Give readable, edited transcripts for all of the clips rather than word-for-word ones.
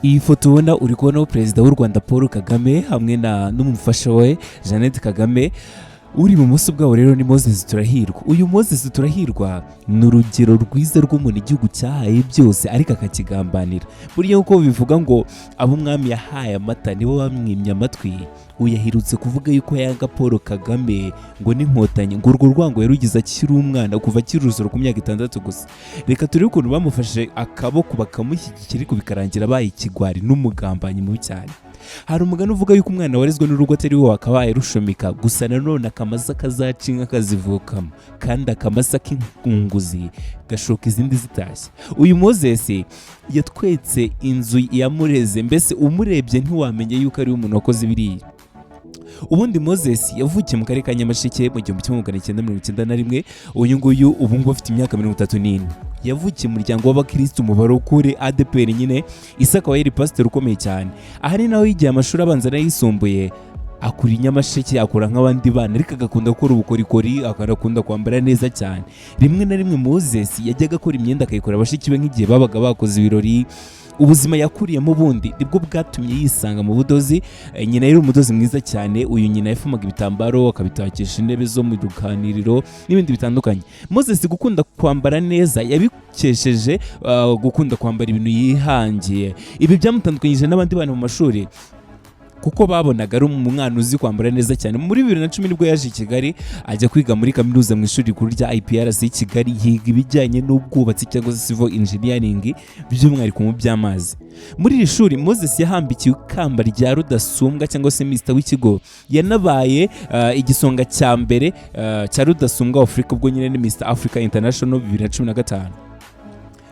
Iyi foto ubona, uri kubonaho Perezida w'u Rwanda Paul Kagame hamwe na n'umufasha we Jeannette Kagame. Uri ibumoso bwabo rero ni Moses Turahirwa. Uyu Moses Turahirwa ni urugero rwiza rw'umuntu igihugu cyahaye byose ariko akakigambanira. Burya nk'uko bivuga ngo abo umwami yahaye amata nibo bamwimye amatwi. Uyu aherutse kuvuga yuko yanga Paul Kagame ngo n'Inkotanyi, ngo urwo rwango yarugize akiri umwana, kuva akiri urusoro ku myaka 6 gusa. Reka turebe ukuntu bamufashe akaboko bakamushyigikira, ariko bikarangira abaye ikigwari n'umugambanyi mubi cyane. Hari umugani uvuga yuko umwana warezwe n'urugo atari we wakabaye rushumika. Gusa nanone akamasa kazaca inka kazivukamo, kandi akamasa k'inkunguzi gashoka izindi zitashye. Uyu Moses yatwetse inzu yamureze, mbese umurebye ntiwamenye yuko ari we umuntu wakoze biriya. Ubundi Moses yavukiye mu karere ka Nyamasheke mu 1991. Uyu nguyu ubu ngubu afite imyaka 34. Yavukiye mu muryango w'abakirisitu mu barokore, ADEPR nyine. Ise akaba yari pasiteri ukomeye cyane. Aha ni naho yigiye amashuri abanza n'ayisumbuye. Akura i Nyamasheke, akura nk'abandi bana, ariko agakunda gukora ubukorikori, akanakunda kwambara neza cyane. Rimwe na rimwe Moses yajyaga akora imyenda akayikorera bashiki be nk'igihe babaga bakoze ibirori. Ubuzima yakuriyemo ubundi nibwo bwatumye yisanga mu budozi. Nyina yari umudozi mwiza cyane. Uyu nyina yafumaga ibitambaro, akabitakisha intebe zo mu ruganiriro n'ibindi bitandukanye. Moses gukunda kwambara neza yabikesheje gukunda kwambara ibintu yihangiye. Ibi byamutandukanyije n'abandi bana mu mashuri, kuko babonaga ari umwana uzi kwambara neza cyane. Muri 2010 nibwo yaje i Kigali, ajya kwiga muri kaminuza mu ishuri rikuru rya IPRC i Kigali, yiga ibijyanye n'ubwubatsi cyangwa se civil engineering, by'umwihariko mu by'amazi. Muri iri shuri Moses yahambikiwe ikamba rya rudasumbwa cyangwa se Mister w'ikigo. Yanabaye igisonga cya mbere cya rudasumbwa Afurika, ubwo nyine ni Mr Africa International 2015.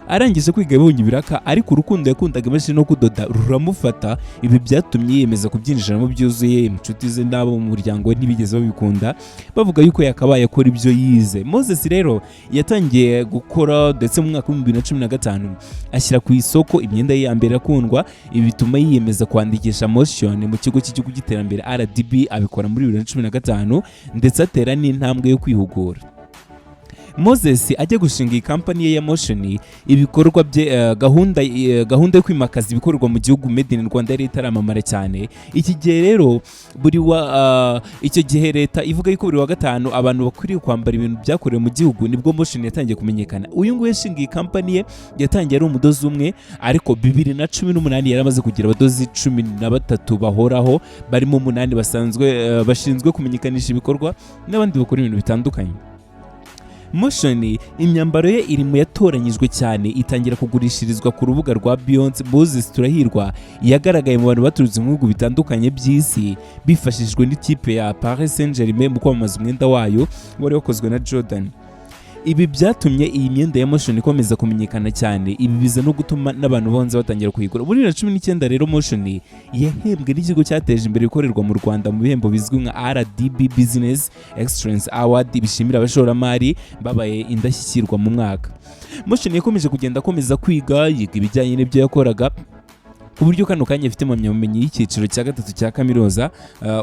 Arangije kwiga yabonye ibiraka, ariko urukundo yakundaga imashini no kudoda ruramufata. Ibi byatumye yiyemeza kubyinjiramo byuzuye. Inshuti ze n'abo mu muryango we ntibigeze babikunda, bavuga yuko yakabaye akora ibyo yize. Moses rero yatangiye gukora, ndetse mu mwaka wa 2015 ashyira ku isoko imyenda ye ya mbere akundwa. Ibi bituma yiyemeza kwandikisha Moshions mu kigo cy'igihugu cy'iterambere RDB. Abikora muri 2015, ndetse atera n'intambwe yo kwihugura. Moses ajya gushinga iyi kampani ye ya Moshions, ibikorwa bye gahunda yo kwimakaza ibikorerwa mu gihugu, Made in Rwanda, yari itaramamara cyane. Iki gihe rero buri wa icyo gihe leta ivuga yuko buri wa gatanu abantu bakwiriye kwambara ibintu byakorewe mu gihugu, nibwo Moshions yatangiye kumenyekana. Uyu nguyu yashinga iyi kampani ye yatangiye ari umudozi umwe, ariko 2018 yari amaze kugira abadozi 13 bahoraho, barimo umunani basanzwe bashinzwe kumenyekanisha ibikorwa n'abandi bakora ibintu bitandukanye. Moshions imyambaro ye iri mu yatoranyijwe cyane, itangira kugurishirizwa ku rubuga rwa Beyonce. Moses Turahirwa yagaragaye mu bantu baturutse mu bihugu bitandukanye by'isi, bifashishijwe n'ikipe ya Paris Saint-Germain mu kwamamaza umwenda wayo wari wakozwe na Jordan. Ibi byatumye iyi myenda ya Moshions ikomeza kumenyekana cyane. Ibi biza no gutuma n'abantu bonze batangira kuyigura. Muri 2019 rero Moshions yahembwe n'ikigo cyateje imbere ibikorerwa mu Rwanda mu bihembo bizwi nka RDB Business Excellence Award, bishimira abashoramari babaye indashyikirwa mu mwaka. Moshions yakomeje kugenda akomeza kwiga, yiga ibijyanye n'ibyo yakoraga, ku buryo kano kanya afite impamyabumenyi y'icyiciro cya gatatu cya kaminuza,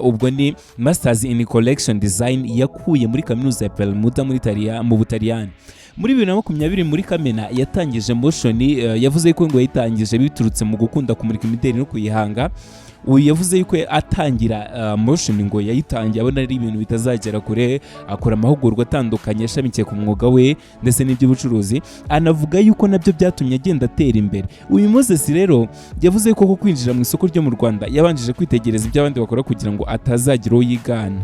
ubwo ni Masters in Collection Design, yakuye muri kaminuza ya Perugia mu Butaliyani. Muri 2020 muri Kamena yatangije Moshions. Yavuze ko ngo yayitangije biturutse mu gukunda kumurika imideli no kuyihanga. Uyu yavuze yuko atangira Moshions ngo yayitangiye abona ari ibintu bitazagera kure. Akora amahugurwa atandukanye ashamikiye ku mwuga we ndetse n'iby'ubucuruzi, anavuga yuko nabyo byatumye agenda atera imbere. Uyu Moses rero yavuze ko kwinjira mu isoko ryo mu Rwanda yabanjije kwitegereza ibyo abandi bakora kugira ngo atazagira uwo yigana,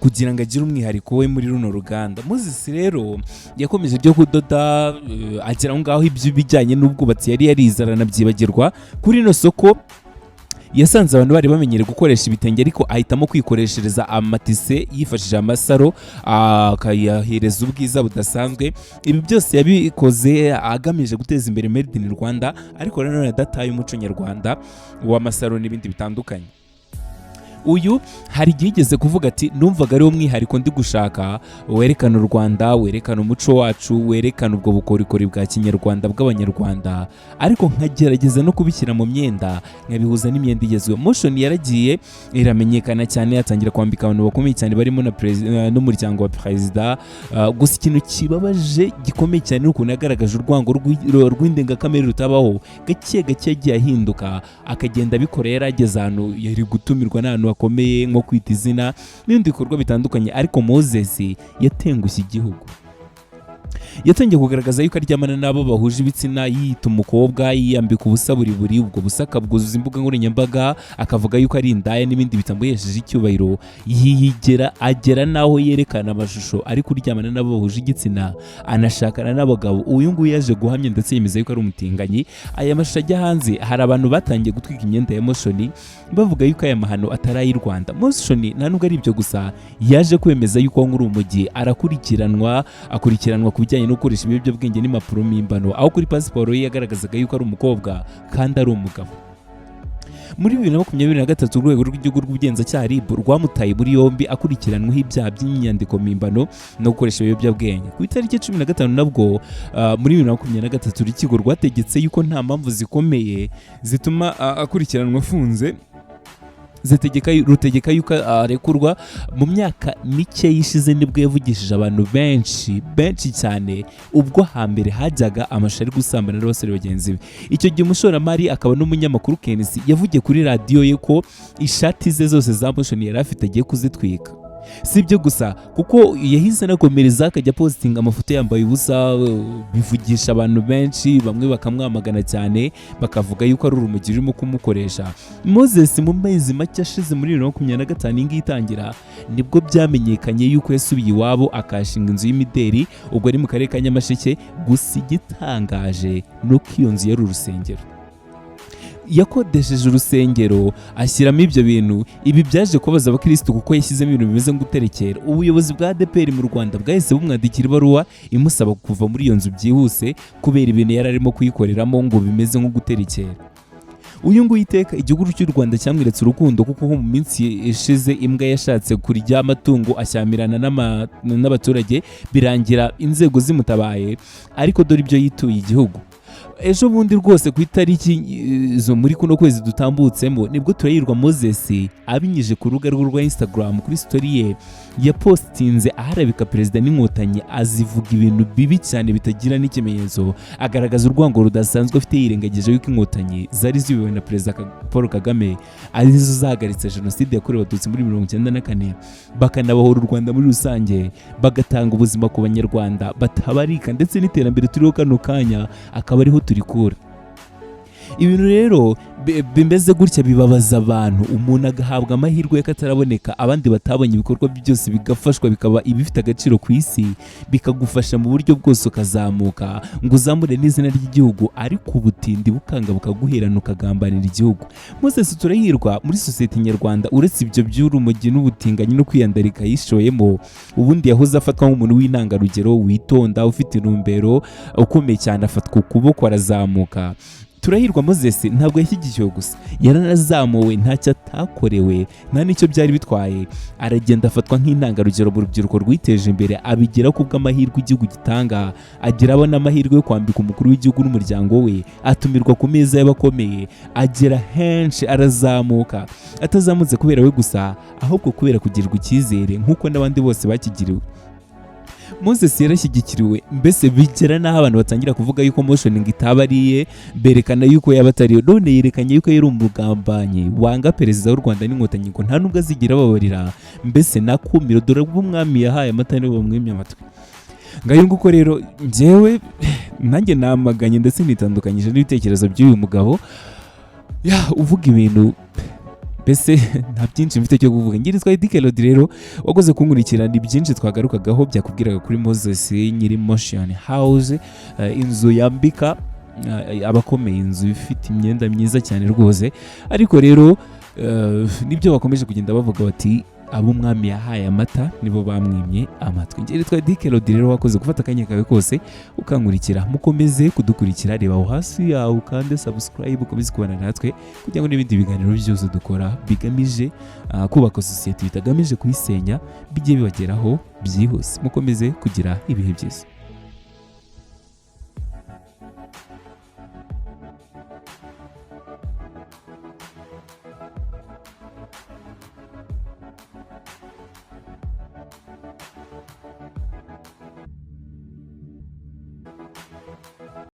kugira ngo agire umwihariko we muri runo ruganda. Moses rero yakomeje ibyo kudoda, agera aho ngaho iby'ibijyanye n'ubwubatsi yari yarize aranabyibagirwa. Kuri rino soko yasanze abantu bari bamenyereye gukoresha ibitenge, ariko ahitamo kwikoreshereza amatise yifashishije amasaro, akayahereza ubwiza budasanzwe. Ibi byose yabikoze agamije guteza imbere Made in Rwanda, ariko nanone adataye umuco nyarwanda w'amasaro n'ibindi bitandukanye. Uyu hari igihe yigeze kuvuga ati: "Numvaga ari wo mwihariko ndi gushaka werekana u Rwanda, werekana umuco wacu, werekana ubwo bukorikori bwa kinyarwanda bw'Abanyarwanda, ariko nkagerageza no kubishyira mu myenda, nkabihuza n'imyenda igezweho." Moshions yaragiye iramenyekana cyane, atangira kwambika abantu bakomeye cyane barimo na n'umuryango wa perezida. Gusa ikintu kibabaje gikomeye cyane ni ukuntu yagaragaje urwango rw'indengakamere rutabaho. Gake gake yagiye ahinduka, akagenda abikora. Yari ageze ahantu yari gutumirwa n'ahantu hakomeye nko kwita izina n'ibindi bikorwa bitandukanye, ariko Moses yatengushye igihugu. Yatangiye kugaragaza yuko aryamana n'abo bahuje ibitsina, yiyita umukobwa, yiyambika ubusa buri buri, ubwo busa akabwuzuza imbuga nkoranyambaga, akavuga yuko ari indaya n'ibindi bitamuhesheje icyubahiro. Yiyigera agera n'aho yerekana amashusho ari kuryamana n'abo bahuje igitsina, anashakana n'abagabo. Uyu nguyu yaje guhamya ndetse yemeza yuko ari umutinganyi. Aya mashusho ajya hanze, hari abantu batangiye gutwika imyenda ya Moshions, bavuga yuko aya mahano atari ay'u Rwanda. Moshions nta nubwo ari ibyo gusa, yaje kwemeza yuko nk'uri umujyi arakurikiranwa, akurikiranwa ku bijyanye no gukoresha ibiyobyabwenge n'impapuro mpimbano, aho kuri pasiporo ye yagaragazaga yuko ari umukobwa kandi ari umugabo. Muri 2023, Urwego rw'Igihugu rw'Ubugenzacyaha, RIB, rwamutaye muri yombi akurikiranweho ibyaha by'inyandiko mpimbano no gukoresha ibiyobyabwenge. Ku itariki 15 nabwo muri 2023, urukiko rwategetse yuko nta mpamvu zikomeye zituma akurikiranwa afunze, rutegeka yuko arekurwa. Mu myaka mike yishize nibwo yavugishije abantu benshi benshi cyane, ubwo hambere hajyaga amashusho ari gusambana n'abasore bagenzi be. Icyo gihe umushoramari akaba n'umunyamakuru KNC yavugiye kuri radiyo ye ko ishati ze zose za Moshions yari afite agiye kuzitwika. Si ibyo gusa, kuko yahise anakomereza akajya postinga amafoto yambaye ubusa, bivugisha abantu benshi, bamwe bakamwamagana cyane, bakavuga yuko ari urumogi rurimo kumukoresha. Moses mu mezi make ashize muri 2025, iyi ngiyi itangira, nibwo byamenyekanye yuko yasubiye iwabo akashinga inzu y'imideri, ubwo ari mu karere ka Nyamasheke. Gusa igitangaje ni uko iyo nzu yari urusengero. Yakodesheje urusengero ashyiramo ibyo bintu. Ibi byaje kubabaza abakirisitu kuko yashyizemo ibintu bimeze nk'guterekera. Ubuyobozi bwa ADEPR mu Rwanda bwahise bumwandikira ibaruwa imusaba kuva muri iyo nzu byihuse, kubera ibintu yari arimo kuyikoreramo ngo bimeze nko guterekera. Uyu nguyu iteka igihugu cy'u Rwanda cyamweretse urukundo, kuko nko mu minsi ishize imbwa yashatse kurya amatungo, ashyamirana n'abaturage, birangira inzego zimutabaye. Ariko dore ibyo yituye igihugu ejo bundi rwose, ku itariki zo muri kuno kwezi dutambutsemo, nibwo Turahirwa Moses abinyujije ku rubuga rwe rwa Instagram, kuri story ye yapostinze aharabika perezida n'Inkotanyi, azivuga ibintu bibi cyane bitagira n'ikimenyetso, agaragaza urwango rudasanzwe afite, yirengagije yuko Inkotanyi zari ziyobowe na Perezida Paul Kagame arizo zahagaritse jenoside yakorewe Abatutsi muri 94, bakanabahora u Rwanda muri rusange, bagatanga ubuzima ku Banyarwanda batabarika, ndetse n'iterambere turiho kano kanya akaba ariho turikura. Ibintu rero bimeze gutya bibabaza abantu. Umuntu agahabwa amahirwe y'akataraboneka, abandi batabonye, ibikorwa bye byose bigafashwa, bikaba ibifite agaciro ku isi, bikagufasha mu buryo bwose, ukazamuka ngo uzamure n'izina ry'igihugu, ariko ubutindi bukanga bukaguherana, ukagambanira igihugu. Moses Turahirwa muri sosiyete nyarwanda, uretse ibyo by'urumogi n'ubutinganyi no kwiyandarika yishoyemo, ubundi yahoze afatwa nk'umuntu w'intangarugero, witonda, ufite intumbero, ukomeye cyane, afatwa ukuboko arazamuka. Turahirwa Moses ntabwo yashyigikiwe gusa, yaranazamuwe, ntacyo atakorewe, nta n'icyo byari bitwaye. Aragenda afatwa nk'intangarugero mu rubyiruko rwiteje imbere, abigira ku bw'amahirwe igihugu gitanga, agira abona amahirwe yo kwambika umukuru w'igihugu n'umuryango we, atumirwa ku meza y'abakomeye, agera henshi, arazamuka, atazamutse kubera we gusa, ahubwo kubera kugirirwa icyizere nk'uko n'abandi bose bakigiriwe. Moses yarashyigikiriwe, mbese bigera n'aho abantu batangira kuvuga yuko Moshions ngo itaba ari iye, berekana yuko yaba atari iyo. None yerekanye yuko yari umugambanyi wanga perezida w'u Rwanda n'Inkotanyi, ngo nta nubwo azigira ababarira. Mbese nakumiro, dore ubwo umwami yahaye amata nibo bamwimye amatwi. Ngayo nguko rero, njyewe nanjye namaganye ndetse nitandukanyije n'ibitekerezo by'uyu mugabo ya uvuga ibintu. Mbese nta byinshi mfite cyo kuvuga. Ngirizwa Dikelodi rero, wakoze kunkurikira. Ni byinshi twagarukagaho byakubwiraga kuri Moses nyiri Moshions House, inzu yambika abakomeye, inzu ifite imyenda myiza cyane rwose. Ariko rero nibyo bakomeje kugenda bavuga bati Abo umwami yahaye amata nibo bamwimye amatwi. Njye nitwa Dick Rodi. Rero wakoze gufata akanya kawe kose ukankurikira. Mukomeze kudukurikira, reba aho hasi yawe ukande subscribe, ukomeze kubana natwe kugira ngo n'ibindi biganiro byose dukora bigamije kubaka sosiyete, bitagamije kuyisenya, bijye bibageraho byihuse. Mukomeze kugira ibihe byiza.